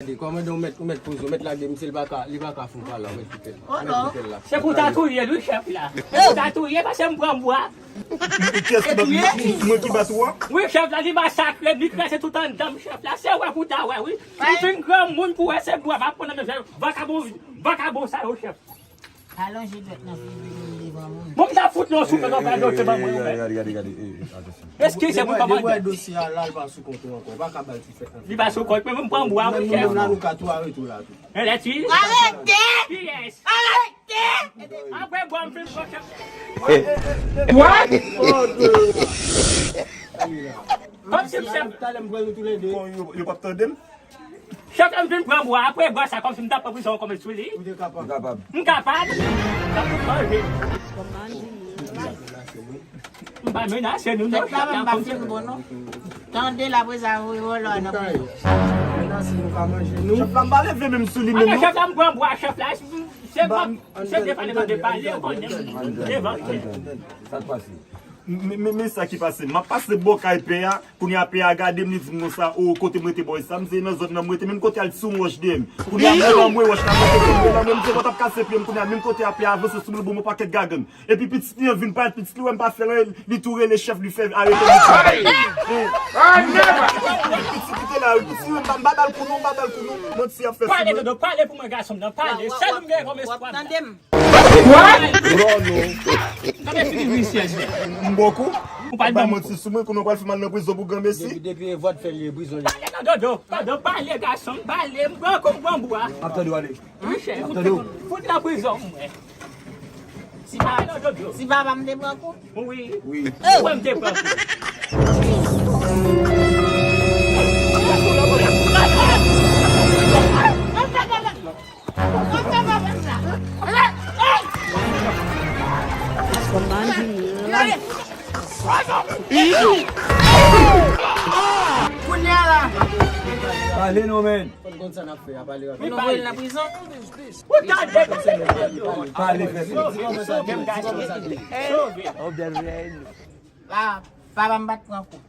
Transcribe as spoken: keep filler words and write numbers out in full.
Gade, kòmandan, ou mèt, ou mèt poze, ou mèt lage misye, li pa ka, li pa ka fon pa la, ou mèt kite l. Ou mèt kite l la. Se pou ta touye l, wi, chèf la. Se pou ta touye, paske m pran bwa. Kiyès ki bat mwen? Mwen ki bat ou a? Wi, chèf la, li masakre m, li kraze tout anndan m, chèf la. Se wè pou ta wè, wi. Li fin granmoun pou wè se bwa m ap pran nan men vakabon, vakabon sa yo, chèf. Alonje dwèt nan figi m devan moun. Bon, m ta fout non sou mwen, non, pa dote ban mwen, non, men. Gade, gade, gade, gade, eh, eh, atansyon. Eskize mwen, kòmandan. Dosye a la, l pa sou kont ou ankò. Ou pa ka ba l ti fèt nan figi. Li pa sou kont mwen, m pran bwa, wi, chèf. Menm nan nou ka tou arete w la tou. Arete! Kiyès? Arete! Apre bwa, m fin pran chèf. What? Kòmsi m chèf. Talè m pran nou toulède. Bon, yo, yo p ap tande m? Chèf la, m fin pran bwa, apre bwa sa, kòmsi m t ap pran prizon kòm sou li. Ou te kapab. Ou kapab. M kapab. M ap tout manje. M pa menase nou, non, chèf la, m pa fin bon, non. Tande la, apre sa, voye vòlò a nan prizon. Menase nou pa manje nou. Chèf la, m pa leve menm sou li menm, non. Chèf la, m pran bwa, chèf la. Se pa, se devan, devan, devan, devan, devan. Sa k pase? Men, men, men sa ki pase. M ap pase bò kay pè a. Kounye a pè a gade m, li di m konsa, o, kote m rete bò sa, m se nan zòn nan m rete, menm kote a l ti yon wòch dèyè m. Kounye a m nan mwen wòch la, mwen te tonbe la, menm se mwen t ap kase pye m, kounye a menm kote a pè a avanse sou mwen, bon, mwen pakèt gagann. Epi pitit li an vin parèt, pitit li wè m pa fè l anyen, li tou rele chèf, li fè arete m. Pitit li te la, pitit li, m pa, m pa ba l kou non, m pa ba l kou non, manti y ap fè sou mwen. Pale, Dodo, pale pou mwen, gason m nan, pale. Sèl ou m gen kòm espwa m nan. Bro, non. Gade figi visye a. M ba w kou? Ou pa manti sou mwen, kounye w pral fè m al nan prizon pou granmesi. Depi, depi e vòt fè l ye prizon li. Pale non, Dodo, Dodo, pale, gason, pale. M pran kou, m pran bwa. M ap tande w ale. Wi, chè, fout, fout nan prizon, mwen. Si pa, non, Dodo. Si papa m te pran kou? Wi. Wi. Ou wè m te pran kou. Kounye a la. Pale non, men. Fò n konn sa n ap fè a, pale rapid. Nou voye l nan prizon. Ou tande, pale, pale, pale. Pale, fè, fè. Sove m, gason. Sove m. Of the rain. Pa, papa m pa t pran kou.